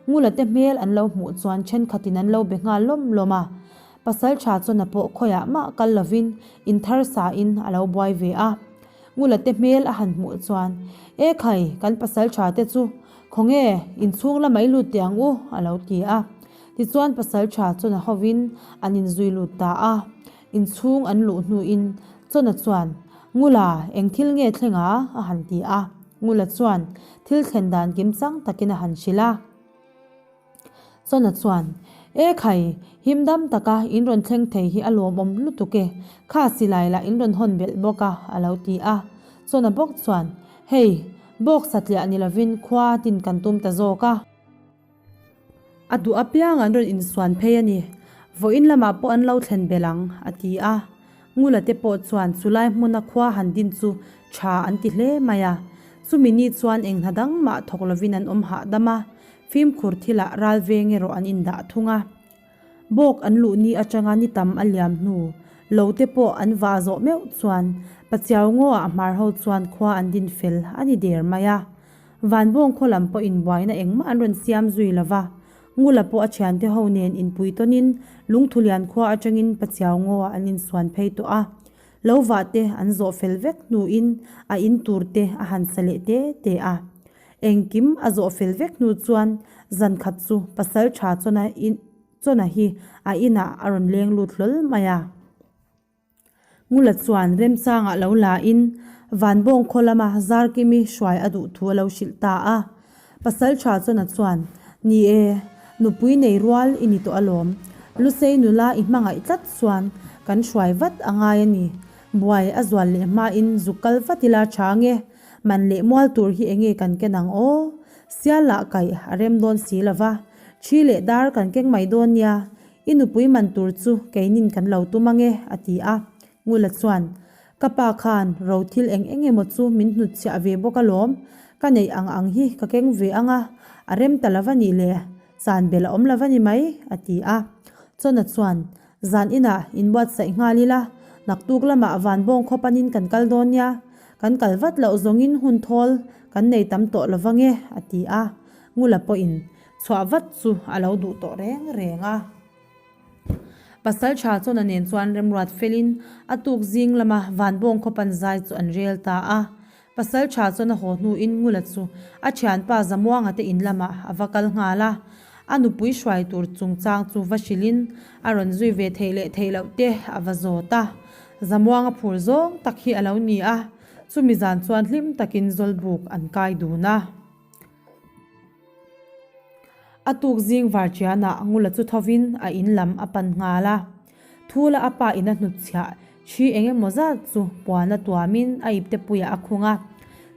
Ngula te hmel an lo hmuh chuan thenkhatin an lo be nghal lawm lawm a. Pasal tha chuan a pawh khawiah mah kal lovin in thar sain a lo buai ve a. Ngula te hmel a han hmuh chuan, E khai, kan pasal tha te chu khawnge inchhung lamah i lut teh ang u, a lo ti a. Tichuan pasal tha chuan a hovin an inzui lut ta a. Inchhung an luh hnuin Chawna chuan, Ngula, eng thil nge thleng a? a han ti a. Ngula chuan thil thlen dan kimchang takin a han hrilh a. Chawna chuan, E khai, him dam taka in rawn thleng thei hi a lawmawm lutuk e, kha silai lah in rawn hawn belh bawk a, a lo ti a. Chawna bawk chuan, Hei, bawk satliah ni lovin khua tin kan tum ta zawk a. A duh apiang an rawn insuan phei a ni. Vawiin lamah pawh an lo thlen belh ang, a ti a. Ngula te pawh chuan chulai hmuna khua han din chu tha an ti hle mai a. Chumi ni chuan eng hna dang mah thawk lovin an awm hahdam a, fimkhur thilah ral veng erawh an indah thung a. Bawk an luh ni atanga ni tam a liam hnu, lo te pawh an vah zawh meuh chuan Pachiau ngaw-ah hmar ho chuan khua an din fel a ni der mai a. Vanbawng khaw lam pawhin buaina engmah an rawn siam zui lo va, Ngula pawh a thiante ho nen inpui tawnin Lungthulian khua atangin Pachiau ngaw-ah an insuan phei tawh a. Lo vah te an zawh fel vek hnuin a in tur te a han sa leh te te a. Engkim a zawh fel vek hnu chuan zan khat chu pasal tha chawna chawna hi a inah a rawn leng lut hlawl mai a. Ngula chuan remchangah lo la in Vanbawng khaw lama Zarkimi hruai a duh thu a lo hrilh ta a. Pasal tha chawna chuan, Ni e, nupui nei rual i ni tawh alawm. Lusei nula i hmangaih tlat chuan kan hruai vat a ngai a ni. Buai a zual leh hmain zuk kal vat ila tha nge. Man leh mual tur hi enge kan ken ang aw? Sial lah kaih a rem dawn si lo va, thi leh dar kan keng mai dawn nia, i nupui man tur chu keinin kan lo tum ang e, a ti a. Ngula chuan, Ka pa khan ro thil eng eng emaw chu min hnutchhiah ve bawk alawm, ka neih ang ang hi ka keng ve ang a, a rem ta lo va nih le, chan bel a awm lo va ni mai, a ti a. Chawna chuan, Zan inah inbuatsaih nghal ila, naktuk lamah Vanbawng khaw panin kan kal dawn nia, kan kal vat loh zawngin hun thawl kan nei tam tawh lo vang e, a ti a. Ngula pawhin chhuah vat chu a lo duh tawh reng reng a. Pasal tha chuan a nen chuan remruat felin a tuk zing lama Vanbawng khaw pan zai chu an rel ta a. Pasal tha chuan a haw hnuin Ngula chu a thianpa Zamuanga te in lamah a va kal nghal a. A nupui hruai tur chungchang chu va hrilhin a rawn zui ve theih leh theih loh te a va zawt a. Zamuanga phur zawng tak hi a lo ni a, chumi zan chuan hlim takin Zawlbuk an kai dun a. A tuk zing varṭianah Ngula chu thovin a in lam a pan nghal a. Thula a pa in a hnutchhiah ṭhi eng emaw zat chu puan a tuamin a ipte puiah a khung a.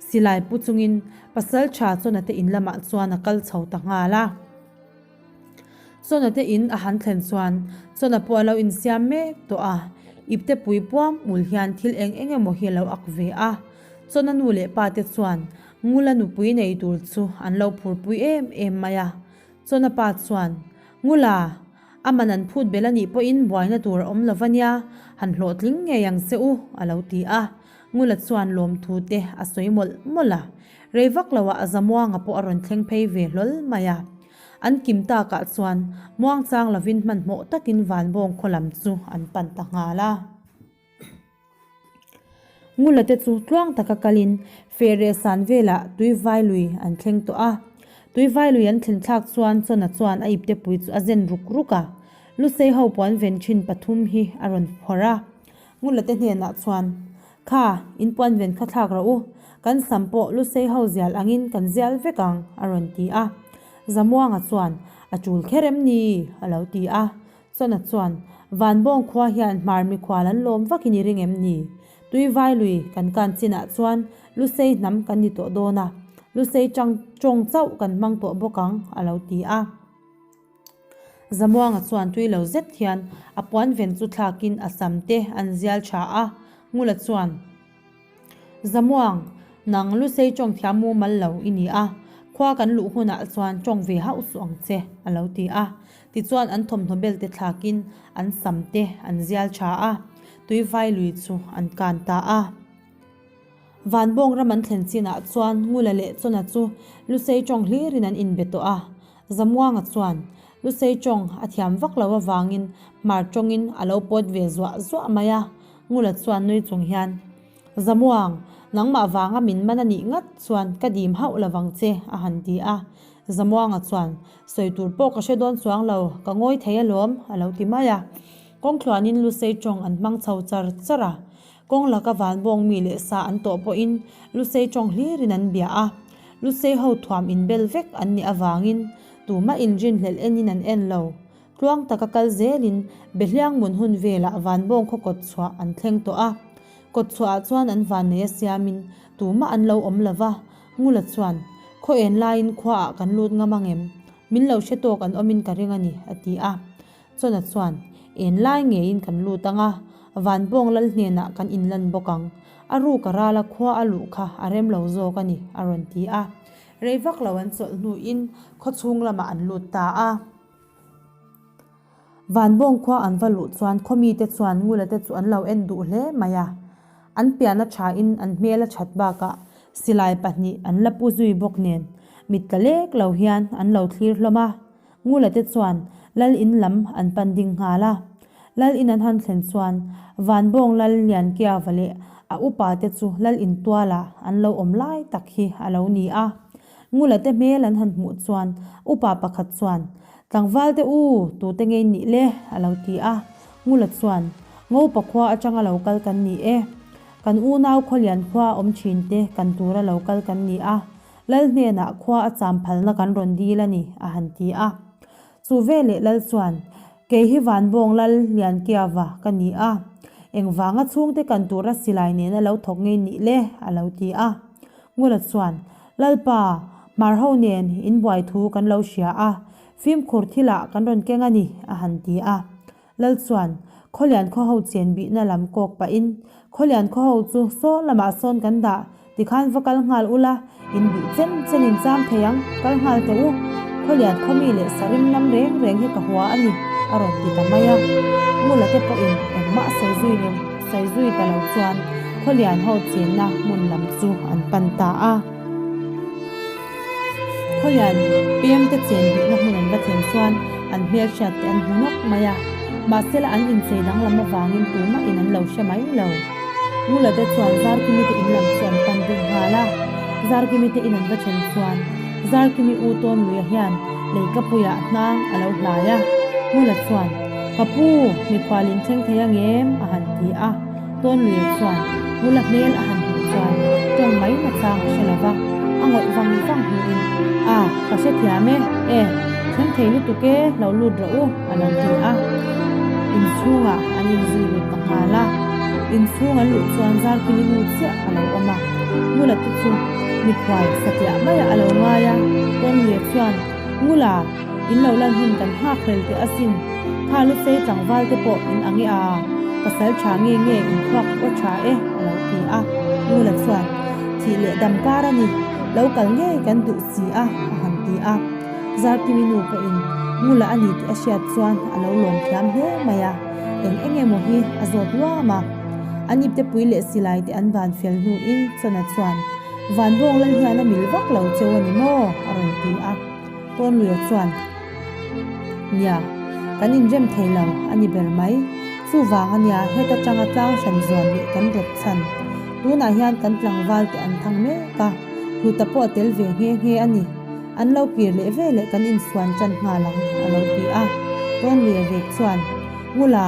Silai pu chungin Pasalṭha Chawna te in lamah chuan a kal chho ta nghal a. Chawna te in a han thlen chuan Chawna pawh a lo insiam mek tawh a, ipte pui puam ul hian thil eng eng emaw hi a lo ak ve a. Chawna nu leh pa te chuan Ngula nupui nei tur chu an lo phurpui em em mai a. Chawna pa chuan, Ngula, a man an phut belh a nih pawhin buaina tur a awm lo va nia, han hlawhtling ngei ang che u, a lo ti a. Ngula chuan lawmthu te a sawi mawlh mawlh a. Rei vak loah a Zamuanga pawh a rawn thleng phei ve hlawl mai a. An kim takah chuan muangchang lovin hmanhmawh takin Vanbawng khaw lam chu an pan ta nghal a. Ngula te chu tluang taka kalin Fehreh san velah Tuivai lui an thleng tawh a. Tuivai lui an thlen thlak chuan Chawna chuan a iptepui chu a zen ruk ruk a. Lusei ho puan ven thin pathum hi a rawn phawrh a. Ngula te hnenah chuan, Kha, in puan ven kha thlak rawh u, kan sam pawh Lusei ho zial angin kan zial vek ang, a rawn ti a. Zamuanga chuan, A tul kher em ni? a lo ti a. Chawna chuan, Vanbawng khua hian hmar mikhual an lawm vakin i ring em ni? Tuivai lui kan kan chinah chuan Lusei hnam kan ni tawh dawn a, Lusei chang tawng chauh kan hmang tawh bawk ang, a lo ti a. Zamuanga chuan tui lo zet hian a puan ven chu thlakin a sam te an zial tha a, Ngula chuan, Zamuang, nang Lusei tawng thiam mumal lo i ni a, khua kan luh hunah chuan tawng ve hauh suh ang che, a lo ti a. Tichuan an thawmhnaw bel te thlakin an sam te an zial tha a, tuivai lui chu an kan ta a. Vanbawng ram an thlen chinah chuan Ngula leh Chawna chu Lusei tawng hlirin an inbe tawh a. Zamuanga chuan Lusei tawng a thiam vak lo avangin hmar tawngin a lo pawt ve zuah zuah mai a. Ngula chuan nui chung hian, Zamuang, nangmah vanga min man a nih ngat chuan ka dim hauh lo vang che, a han ti a. Zamuanga chuan, Sawi tur pawh ka hre dawn chuang lo, ka ngawi thei alawm, a lo ti mai a. Kawngthluanin Lusei tawng an hmang chho char char a. Kawng laka vanbawng mi leh sa an tawh pawhin Lusei tawng hlirin an bia a, Lusei ho thuam inbel vek an nih avangin tumah inrinhlelh enin an en lo. Tluang taka kal zelin Behliang mun hun velah vanbawng khaw kawt chhuah an thleng tawh a. Kawt chhuahah chuan an vannei a siamin tumah an lo awm lo va, Ngula chuan, Khaw en laiin khuaah kan lut ngam ang em? Min lo hre tawk an awmin ka ring a ni, a ti a. Chawna chuan, En lai ngeiin kan lut ang a, Vanbawng lal hnenah kan inlan bawk ang. A ruk a rala khua a luh kha a rem lo zawk a ni, a rawn ti a. Rei vak lo an chawlh hnuin khaw chhung lamah an lut ta a. Vanbawng khua an va luh chuan khaw mite chuan Ngula te chu an lo en duh hle mai a. An pian a thain an hmel a that bakah silai pahnih an la pu zui bawk nen mit tla lek lo hian an lo thlir hlawm a. Ngula te chuan Lal in lam an pan ding nghal a. Lal in an han thlen chuan Vanbawng Lal Liankiava leh a upa te chu Lal in tuala an lo awm lai tak hi a lo ni a. Ngula te hmel an han hmuh chuan upa pakhat chuan, Tlangval te u, tute ngei nih le? a lo ti a. Ngula chuan, Ngopa khua atanga lo kal kan ni e. Kan unau Khawlian khua awm thin te kan tura lo kal kan ni a. Lal hnenah khua a cham phalna kan rawn dil a ni, a han ti a. Chu veleh Lal chuan, Kei hi Vanbawng Lal Liankiava ka ni a, engvanga chhungte kan tura silai nena lo thawk ngei nih le? a lo ti a. Ngula chuan, Lalpa, hmar ho nen in buai thu kan lo hria a, fimkhur thilah kan rawn keng a ni, a han ti a. Lal chuan Khawlian khaw ho chen bihna lam kawk pahin, Khawlian khaw ho chu saw lamah sawn kan dah, tikhan va kal nghal ula, in duh chen chen in cham thei ang, kal nghal teh u. Khawlian khaw mi leh sarim nam reng reng hi ka hua a ni, a rawn ti ta mai a. Ngula te pawhin engmah sawi zui lo, sawi zui ta lo chuan Khawlian ho chenna hmun lam chu an pan ta a. Khawlian pem te chen bihna hmun an va thlen chuan an hmelhriat te an hmu nawk mai a, mahsela an inchei danglam avangin tumah in an lo hre mai lo. Ngula te chuan Zarkimi te in lam chu an pan ding nghal a, Zarkimi te in an va thlen chuan Zarkimi u Tawnluia hian leikapuiah hnang a lo hlai a, Ngula chuan, Ka pu, mikhual in thleng thei ang em? a han ti a. Tawnluia chuan Ngula hmel a han hmuh chuan tawng mai nachang a hre lo va, a ngawih vang vang hnuin, A, ka hrethiam e, e, thleng thei lutuk e, lo lut rawh u, a lo ti a. Inchhungah an inzui lut ta nghal a. Inchhung an luh chuan Zarkimi nu chiah a lo awm a. Ngula te chu mikhual satliah maiah a lo ngai a. Tawnluia chuan, Ngula, in lo lan hun kan nghak hlel teh asin. Kha lusei tlangval te pawh in ang e a, pasal tha nge nge in thluak aw tha e, a lo ti a. Ngula chuan, Thih leh dam kar a ni, lo kal ngei kan duh si a, a han ti a. Zarkimi nu pawhin Ngula a ni tih a hriat chuan a lo lawm thiam hle mai a, eng eng emaw hi a zawt luam a. An iptepui leh silai te an van fel hnuin Chawna chuan, Vanbawng lal hian a mil vak lo cheu a ni maw? a rawn ti a. Tawnluia chuan, Nia, kan inrem thei lo a ni ber mai. Chuvang a nia heta tanga tlang hran zuan leh kan rawt chhan. Tunah hian kan tlangval te an thang mek a, Hluta pawh a tel ve nghe nghe a ni. An lo kir leh ve leh kan insuan tan nghal ang, a lo ti a. Tawnluia vek chuan, Ngula,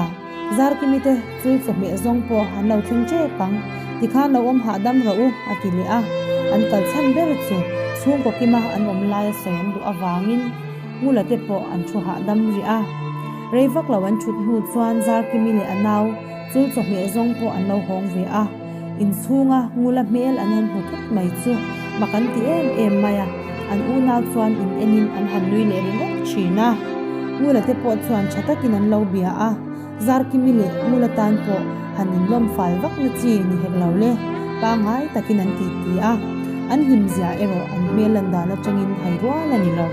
Zarkimi te chu chawhmeh zawng pawh an lo thleng tep ang, tikhan lo awm hahdam rawh u, a ti leh a. An kal chhan ber chu chhungkaw kima an awm laia sawi an duh avangin Ngula te pawh an thu hahdam rih a. Rei vak lo an thut hnu chuan Zarkimi leh a nau chu chawhmeh zawng pawh an lo hawng ve a. Inchhunga Ngula hmel an han hmu thut mai chu mak an ti em em mai a, an unau chuan in enin an han nui leh ringawt thin a. Ngula te pawh chuan tha takin an lo bia a, Zarkimi leh Ngula tan pawh han inlawm fal vak na chi ni hek lo le, pangngai takin an ti ti a, an hlimzia erawh an hmel lan dan atangin hai rual a ni lo.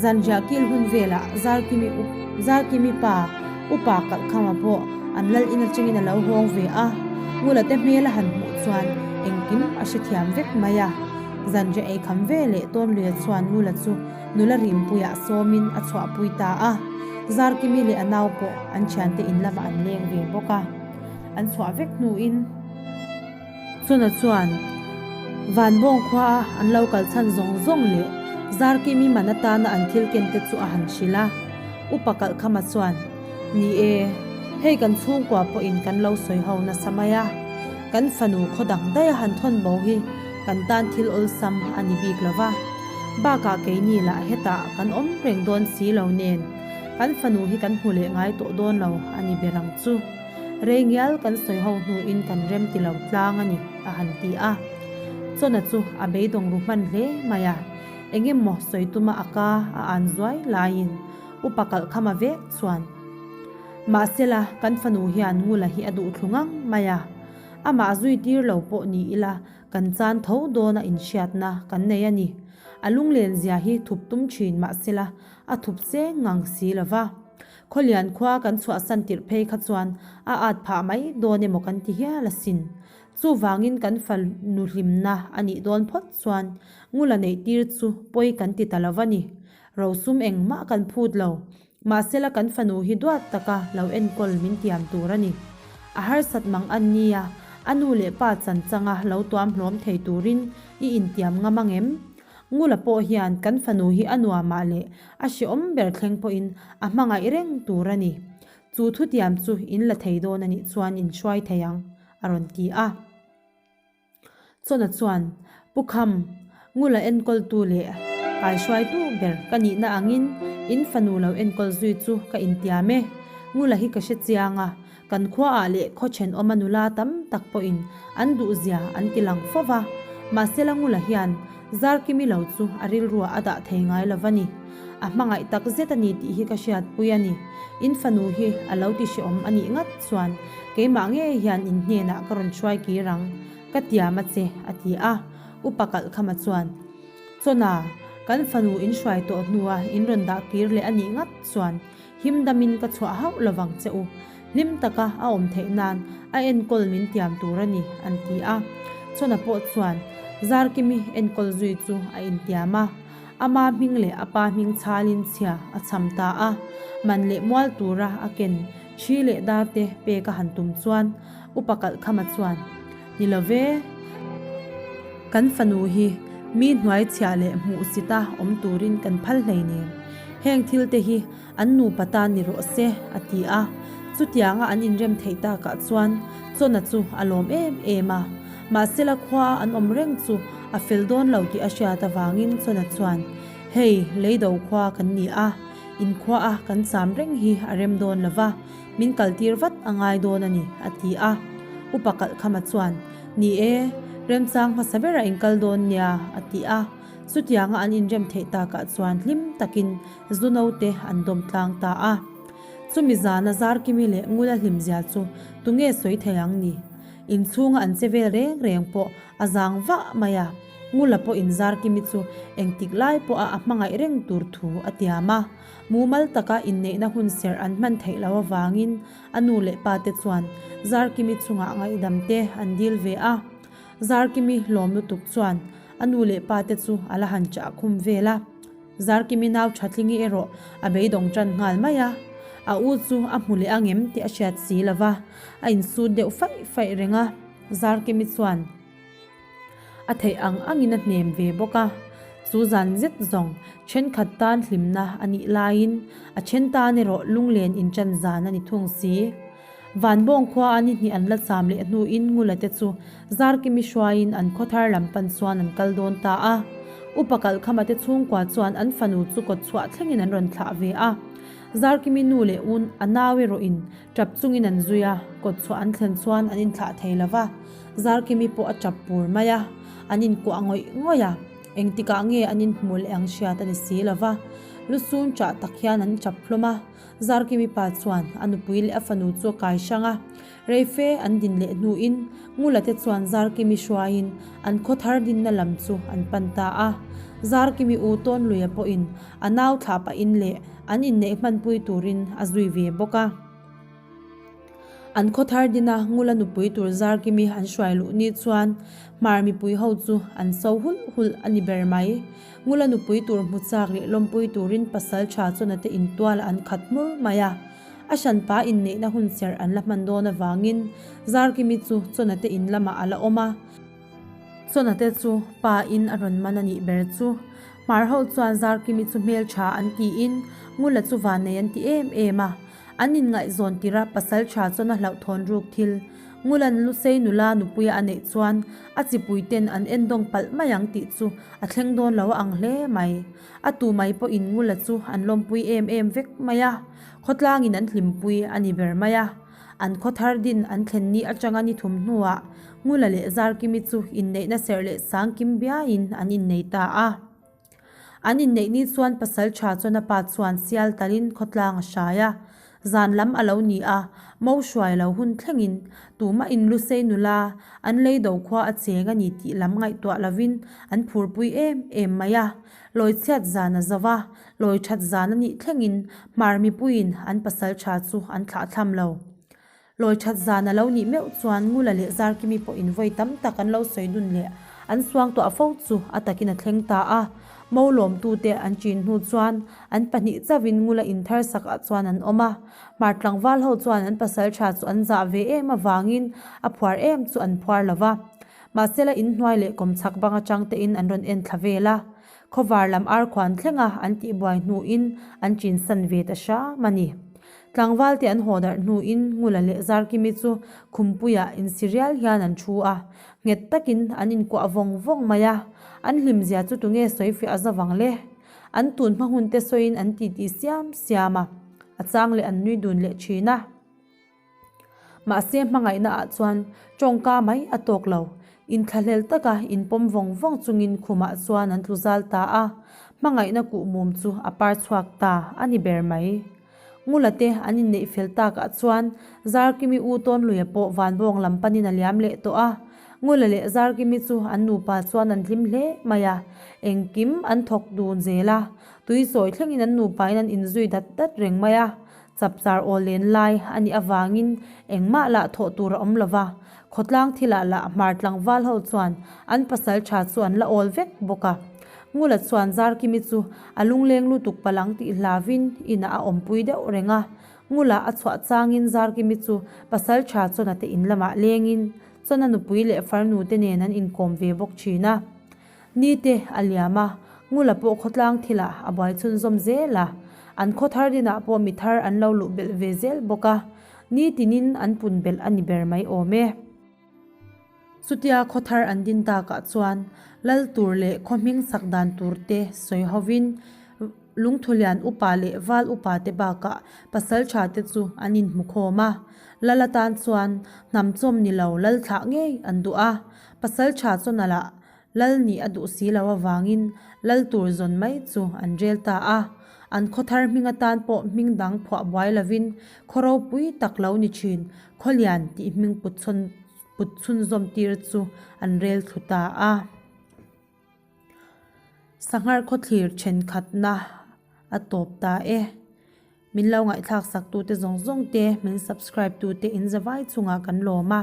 Zanriah kil hun velah Zarkimi up Zarkimi pa upa Kalhkhama pawh an lal in atangin a lo hawng ve a, Ngula te hmel a han hmuh chuan engkim a hrethiam vek mai a. Zanriah ei kham ve leh Tawnluia chuan Ngula chu nula rimpuiah sawmin a chhuahpui ta a, Zarkimi leh a nau pawh an thiante in lamah an leng ve bawk a, an chhuah vek hnuin. Chuna chuan Vanbawng khua an lo kal chhan zawng zawng leh Zarkimi man atana an thil ken te chu a han hrilh a. Upa Kalhkhama chuan, Ni e, hei kan chhungkua pawhin kan lo sawi ho nasa mai a. Kan fanu khaw dang daih a han thawn bo hi kan tan thil awlsam a ni bik lo va. Bakah keini lah hetah kan awm reng dawn si lo nen kan fanu hi kan hmu leh ngai tawh dawn lo a ni ber ang chu. Rei ngial kan sawi ho hnuin kan rem ti lo tlang a ni, a han ti a. Chawna chu a beidawng ru hman hle mai a, eng emaw sawi tuma a ka a an zuai laiin upa kalhkhama vek chuan, Mahsela, kan fanu hian Ngula hi a duh thlu ngang mai a, amah zui tir lo pawh ni ila kan chan tho dawna inhriatna kan nei a ni. A lunglen zia hi thup tum thin mahsela a thup cheng ngang si lo va. Khawlian khua kan chhuahsan tirh phei kha chuan a at phah mai dawn emaw kan ti hial asin. Chuvangin kan fanu hlimna a nih dawn phawt chuan Ngula neih tir chu pawi kan ti ta lo va ni. Rosum engmah kan phut lo. Mahsela kan fanu hi duat taka lo enkawl min tiam tur a ni. A harsat mang an nia, a nu leh pa chan changa lo tuam hlawm thei turin i intiam ngam angem? Ngula pawh hian kan fanu hi a nuamah leh a hrehawm ber thleng pawhin a hmangaih reng tur a ni. Chu thutiam chu in la thei dawn a nih chuan in hruai thei ang, a rawn ti a. Chawna chuan, Pu Kham, Ngula enkawltu leh kaihruaitu ber ka nihna angin in fanu lo enkawl zui chu ka intiam e. Ngula hi ka hre chiang a, Kan khuaah leh khaw thenawma nula tam tak pawhin an duhzia an ti lang fo va, mahse Langula hian Zarkimi lo chu a rilruah a dah thei ngai lo va ni. A hmangaih tak zet a ni tih hi ka hriatpui a ni. In fanu hi a lo ti hrehawm a nih ngat chuan keimah ngei hian in hnenah ka rawn hruai kir ang, ka tiam a che, a ti a. Upa Kalhkhama chuan, Chawna, kan fanu in hruai tawh hnua in rawn dah kir leh a nih ngat chuan Him damin ka chhuah hauh lovang che u. Hlim taka a awm theih nan a enkawl min tiam tur a ni, an ti a. Chawna pawh chuan Zarkimi enkawl zui chu a intiam a. Ama hming leh a pa hming chhalin chhia a cham ta a. Man leh mual tura a ken thi leh dar te pek a han tum chuan Upa Kalhkhama chuan, Ni lo ve, kan fanu hi mi hnuai chhiah leh hmuhsita awm turin kan phal hleinem. Heng thil te hi an nupa tan ni rawh se, a ti a. Chutianga an inrem theih takah chuan Chawna chu a lawm em em a. Mahsela khua an awm reng chu a fel dawn lo tih a hriat avangin Chawna chuan, Hei, Leido khua kan ni a. Inkhua a kan cham reng hi a rem dawn lo va, min kaltir vat a ngai dawn a ni, a ti a. Upa Kalhkhama chuan, Ni e, remchang hmasa berah in kal dawn nia, a ti a. Chutianga an inrem theih takah chuan hlim takin zu note an dawm tlang ta a. Chumi zana Zarkimi leh Ngula hlimzia chu tunge sawi thei ang ni? Inchhunga an che vel reng reng pawh a zang vah mai a, Ngula pawhin Zarkimi chu engtik lai pawha a hmangaih reng tur thu a tiam a. Mumal taka inneihna hun serh an hman theih loh avangin a nu leh pa te chuan Zarkimi chungah ngaihdam te an dil ve a. Zarkimi hlawm lutuk chuan a nu leh pa te chu a la han chah khum vel a. Zarkimi nau Thatlingi erawh a beidawng tan nghal mai a, a u chu a hmu leh angem tih a hriat si lo va, a insut deuh faih faih reng a. Zarkimi chuan a theih ang angin a hnem ve bawk a, chu zan zet zawng thenkhat tan hlimna a nih laiin a then tan erawh lunglen inṭan zan a ni thung si. Vanbawng khua a ni hnih an la cham leh hnuin Ngula te chu Zarkimi hruaiin an khaw thar lam pan chuan an kal dawn ta a. Upa Kalhkhama te chhungkua chuan an fanu chu kawt chhuah thlengin an rawn thlah ve a. Zarkimi nu leh un a nau erawhin tap chungin an zui a, kawt chhuah an thlen chuan an inthlah thei lo va. Zarkimi pawh a tap pur mai a, an inkuah ngawih ngawih a. Engtikah nge an inhmuh leh ang hriat a ni si lo va. Lusun chah tak hian an tap hlawm a. Zarkimi pa chuan a nupui leh a fanu chu a kai hrang a, reife an din leh hnuin Ngula te chuan Zarkimi hruaiin an khaw thar dinna lam chu an pan ta a. Zarkimi u Tawnluia pawhin a nau thlah pahin leh an inneih hmanpui turin a zui ve bawk a. An khaw thar dina Ngula nupui tur Zarkimi an hruai luh ni chuan Hmar mipui ho chu an so hulh hulh a ni ber mai. Ngula nupui tur hmu chak leh lawmpui turin pasal tha chuan te intual an khat hmur mai a. A hranpa inneihna hun serh an la hman dawn avangin Zarkimi chu Chawna te in lamah a la awm a. Chawna te chu pa in a rawn man a nih ber chu. Hmar ho chuan Zarkimi chu hmeltha an tiin Ngula chu vannei an ti em em a. An inngaihzawn tirh a pasal tha chuan a hlauhthawn ruk thil. Ngulan Lusei nula nupuia a neih chuan a chipui ten an endawng palh mai ang tih chu a thleng dawn lo a ang hle mai. A tu mai pawhin Ngula chu an lawmpui em em vek mai a, khawtlangin an hlimpui a ni ber mai a. An khaw thar din an thlen ni atanga ni thum hnuah Ngula leh Zarkimi chu inneihna serh leh sangkim biaiin an innei ta a. An inneih ni chuan pasal tha chuan a pa chuan sial talin khawtlang a hrai a, zan lam a lo ni a, mo hruai lo hun thlengin tumah in Lusei nula an lei do khua a cheng a ni tih lam ngaihtuah lovin an phurpui em em mai a. Lawi chhiat zan a zo va, lawi that zan a nih thlengin hmar mipuiin an pasal tha chu an thlahthlam lo. Lawi that zan a lo nih meuh chuan Ngula leh Zarkimi pawhin vawi tam tak an lo sawi dun leh an suangtuah fo chu a takin a thleng ta a. Mo lawmtute an chin hnu chuan an pahnih chauhin Ngula inthar sakah chuan an awm a. Hmar tlangval ho chuan an pasal tha chu an zah ve em avangin a phuar em chu an phuar lo va. Mahsela inhnuai leh kawmchhak bang atang tein an rawn en thla vel a. Khawvar lam arkhuan thlenga an tihbuai hnuin an chinsan ve ta hram a ni. Tlangval te an haw darh hnuin Ngula leh Zarkimi chu Khumpuiah insi rial hian an thu a, nghet takin an inkuah vawng vawng mai a, an hlimzia chu tunge sawifiah a zavang le? An tun hma hun te sawiin an titi siam siam a, a chang leh an nui dun leh thin a. Mahse hmangaihna ah chuan tawngka mai a tawk lo, inthlahlel taka inpawm vawng vawng chungin khumah chuan an tlu zal ta a, hmangaihna kuhmum chu a par chhuak ta a ni ber mai. Ngula te an inneih fel takah chuan Zarkimi u Tawnluia pawh Vanbawng lam panin a liam leh tawh a. Ngula leh Zarkimi chu an nupa chuan an hlim hle mai a, engkim an thawk dun zel a, tui sawi thlengin an nupain an inzui dat dat reng mai a. Chapchar aw len lai a nih avangin engmah lah thawh tur a awm lo va, khawtlang thilah lah hmar tlangval ho chuan an pasal tha chu an la awl vek bawk a. Ngula chuan Zarkimi chu a lungleng lutuk palang tih hlavin inah a awmpui deuh reng a. Ngula a chhuah changin Zarkimi chu pasal tha chuan a te in lamah lengin chuan a nupui leh farnu te nen an inkawm ve bawk thin a. Ni te a liam a, Ngula pawh khawtlang thilah a buai chhunzawm zel a. An khaw thar dinah pawh mi thar an lo luh belh ve zel bawk a, ni tinin an pun belh a ni ber mai awm e. Chutia khaw thar an din takah chuan lal tur leh khaw hming sak dan tur te sawi hovin. Lungthulian upa leh val upa te bakah pasaltha te chu an inhmu khawm a. Lal atan chuan hnam chawm ni lo lal thlah ngei an duh a. Pasaltha chuan lah lal nih a duh si lo avangin lal tur zawn mai chu an rel ta a. An khaw thar hming atan pawh hming dang phuah buai lovin khaw ropui tak lo ni thin Khawlian tih hming put chhawn put chhunzawm tir chu an rel thlu ta a. Sanghar khawthlir thenkhatna a tawp ta e. Min lo ngaihthlak sak tute zawng zawng te, min subscribe tute in zavai chungah kan lawm a.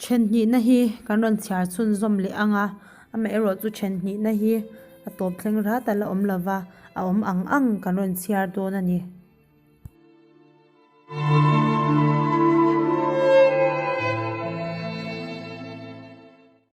Thenhnihna hi kan rawn chhiar chhunzawm leh ang a, amaherawh chu thenhnihna hi a tawp thleng rat a la awm lova, a awm ang ang kan rawn chhiar dawn a ni.